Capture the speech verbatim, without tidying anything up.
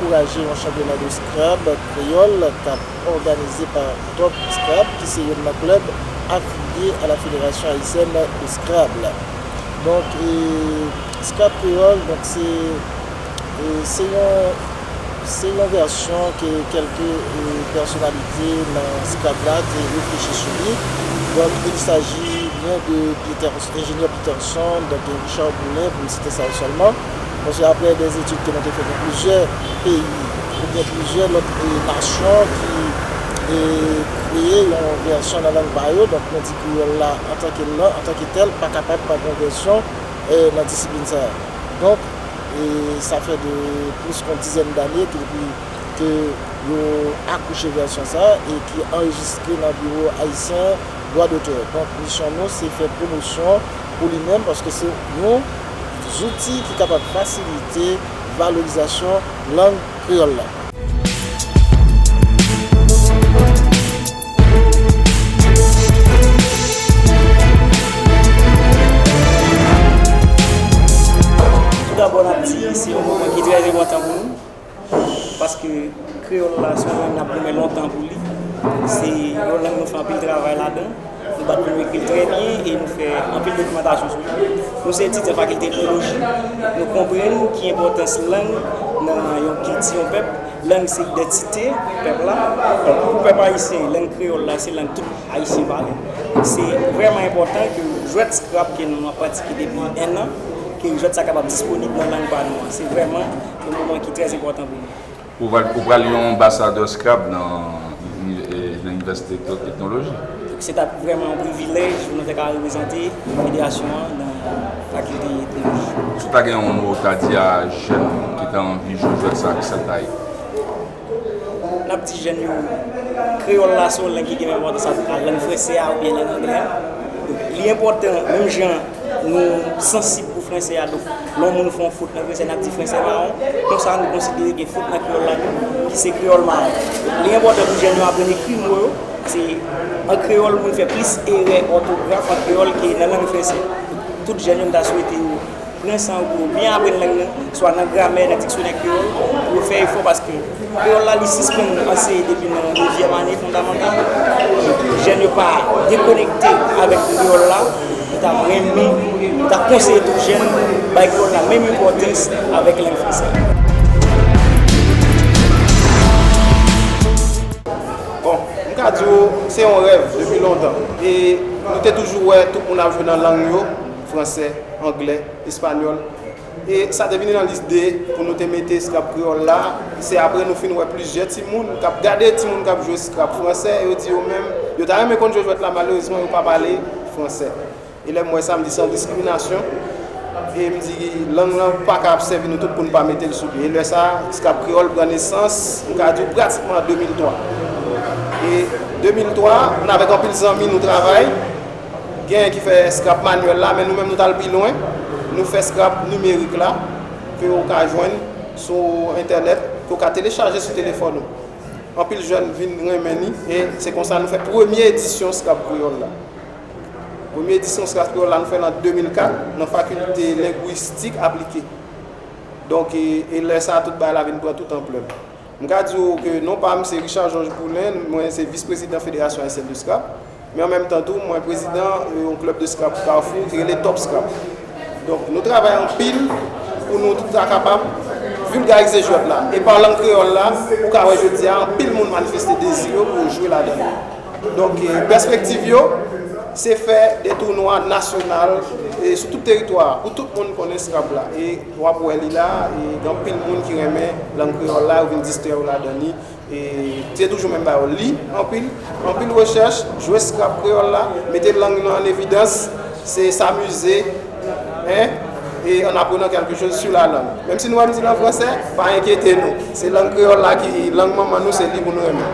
Ankouraje yon chanpyona de Scrabble kreyòl k ap òganize pa Top Scrabble, ki se youn nan klèb afilye a la Fédération Haïtienne de Scrabble. Donk, e, Scrabble kreyòl, donk, se, e, se yon, se yon vèsyon ke kèlke, e, pèsonalite nan Scrabble la te reflechi sou li. Donk, il s'agit bien de Peter, enjenyè Peterson, donk, e Richard Poulin, pou m site sa yo sèlman. Paske apre dè etid ke nou te fè nan plizyè peyi oubyen plizyè lòt, e, nasyon ki, e, kreye yon vèsyon nan lang pa yo, donk nou di kreyòl la antanke lang, antanke tèl, pa kapab pa gen yon vèsyon, e, nan disiplin sa a. Donk, e, sa fè de plis ke yon dizèn dane ke depi ke yo akouche vèsyon sa a e ki anrejistre nan biwo ayisyen dwa dotè. Donk, misyon nou, se fè pwomosyon pou li menm, paske se yon zouti ki kapab fasilite valorizasyon lang kreyòl la. Toudabò, n ap di se yon moman ki trè enpòtan pou nou. Paske kreyòl la, se yon lang n ap goumen lontan pou li. Se yon lang nou fè anpil travay ladan. Nou bat pou nou ekri l trè byen e nou fè anpil dokimantasyon sou li. Nou se etidyan fakilte etnoloji. Nou konprann ki enpòtans lang nan yon kilti yon pèp. Lang se idantite pèp la. Donk, pou pèp ayisyen, lang kreyòl la, se lang tout Ayisyen pale. Se vrèman enpòtan ke jwèt Scrabble ke nou ap pratike depi en an, ke jwèt sa kapab disponib nan lang pa nou an. Se vrèman yon moman ki trè enpòtan pou nou. Ou pral, ou pral yon anbasadè Scrabble nan, nan Inivèsite Etnoloji? Se t ap vrèman yon privilèj pou nou te ka reprezante federasyon an nan fakilte etnoloji. Si w ta gen yon mo w ta di a jèn ki ta anvi jwe jwèt sa, ki sa l ta ye? N ap di jèn yo, kreyòl la se yon lang ki gen menm enpòtans ak lang fransè a oubyen lang anglè a. Donk, li enpòtan, menm jan nou sansib pou fransè a, donk, lè yon moun fè yon fot nan fransè, n ap di fransè mawon, konsa nou konsidere gen fot nan kreyòl la tou, ki se kreyòl mawon. Donk, li enpòtan pou jèn yo aprann ekri mo yo, se an kreyòl moun fè plis erè òtograf an kreyòl ke nan lang fransè. Tout jèn yo, m ta swete yo pran san yo pou yo byen aprann lang nan, swa nan gramè, nan diksyonè kreyòl, pou yo fè efò, paske kreyòl la, li sispann anseye depi nan nevyèm ane fondamantal. Jèn yo pa dekonekte avèk kreyòl la, nou ta renmen, nou ta konseye tout jèn bay kreyòl la menm enpòtans avèk lang fransè. Bon, m ka di w, se yon rèv depi lontan. E nou te toujou wè tout moun ap jwe nan lang yo, fransè, anglè, espanyòl. E sa te vini nan lide pou nou te mete Scrabble kreyòl la. Se apre nou fin wè plizyè timoun k ap gade timoun k ap jwe Scrabble fransè, e yo di yo menm, yo ta renmen konn jwe jwèt la, malerezman, yo pa pale fransè. E lè m wè sa, m di se yon diskriminasyon. E m di lang lan pa ka ap sèvi nou tout pou n pa mete l sou pye. E lè sa, Scrabble kreyòl pran nesans, m ka di w pratikman an de mil twa. E de mil twa, n avèk anpil zanmi nou travay. Genyen ki fè Scrabble manyèl la, men nou menm nou t al pi lwen. Nou fè Scrabble nimerik la, ke w ka jwenn sou entènèt, ke w ka telechaje sou telefòn ou. Anpil jèn vin renmen li, e se konsa nou fè premye edisyon Scrabble kreyòl la. Premye edisyon Scrabble kreyòl la, nou fè l an de mil kat nan fakilte lengwistik aplike. Donk, e, e lè sa a, tout bagay la vin pran tout anplè l. M ka di w ke non pa m se Richard Georges Poulin, mwen se vis prezidan Federasyon Ayisyèn de Scrabble, men an menm tan tou, mwen prezidan, e, yon klèb de Scrabble Kafou ki rele Top Scrabble. Donk, nou travay anpil pou nou ta kapab vilgarize jwèt la. E pa lang kreyòl la, ou ka wè jodi a, anpil moun manifeste dezi yo pou yo jwe ladan l. Donk, e, pèspektiv yo, se fè de tounwa nasyonal, e, sou tout teritwa a, pou tout moun konnen Scrabble la. E w ap wè li la, e gen anpil moun ki renmen lang kreyòl la, yo vin distrè yo ladan li. E se toujou menm bagay yo, li anpil, anpil rechèch, jwe Scrabble kreyòl la, mete lang nan an evidans, se s'amuser, hein, et en apprenant quelque chose sur la langue. Menm si nou wè m di l an fransè, pa enkyete nou. Se lang kreyòl la ki lang manman nou, se li pou nou renmen.